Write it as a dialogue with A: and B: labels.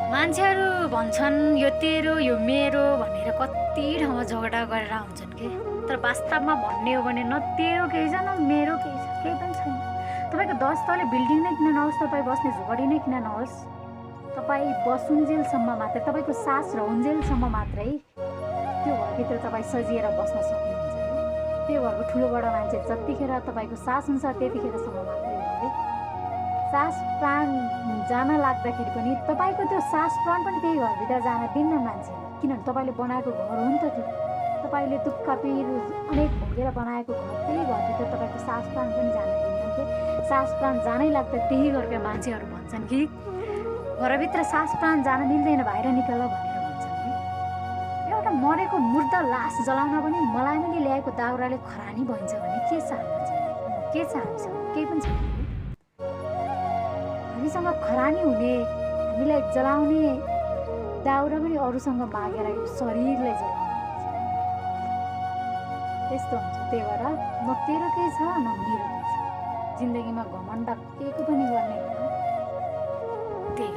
A: मान्छेहरू भन्छन् यो तेरो यो मेरो भनेर कति ठाउँमा झगडा गरेर आउँछन् के, तर वास्तवमा भन्ने हो भने न तेरो केही छ न मेरो केही छ, केही पनि छैन। तपाईँको 10 तले बिल्डिङ नै किन नहोस्, तपाईँ बस्ने झुपडी नै किन नहोस्, तपाईँ बसुन्जेलसम्म मात्रै, तपाईँको सास रहन्जेलसम्म मात्रै त्यो घरभित्र तपाईँ सजिएर बस्न सक्नुहुन्छ। त्यो घरको ठुलोबडा मान्छे जतिखेर तपाईँको सास हुन्छ त्यतिखेरसम्म मात्रै हो है। सास प्राण जान लाग्दाखेरि पनि तपाईँको त्यो सास प्राण पनि त्यही घरभित्र जान दिन्न मान्छेले, किनभने तपाईँले बनाएको घर हो नि त त्यो। तपाईँले दुःख पिर अनेक भोगेर बनाएको घर, त्यही घरभित्र तपाईँको सास प्राण पनि जान दिन्न कि। सास प्राण जानै लाग्दा त्यही घरका मान्छेहरू भन्छन् कि घरभित्र सास प्राण जान मिल्दैन, बाहिर निकाल भनेर भन्छन् कि। एउटा मरेको मुर्दा लास जलाउन पनि मलामीले ल्याएको दाउराले खरानी भइन्छ भने के छ हामीसँग, के छ हामीसँग, केही पनि छैन। हामीसँग खरानी हुने, हामीलाई जलाउने दाउरा पनि अरूसँग मागेर शरीरलाई जलाउनु त्यस्तो हुन्छ। त्यही भएर न तेरो केही छ न मेरो केही छ, जिन्दगीमा घमण्ड केही पनि गर्ने होइन। त्यही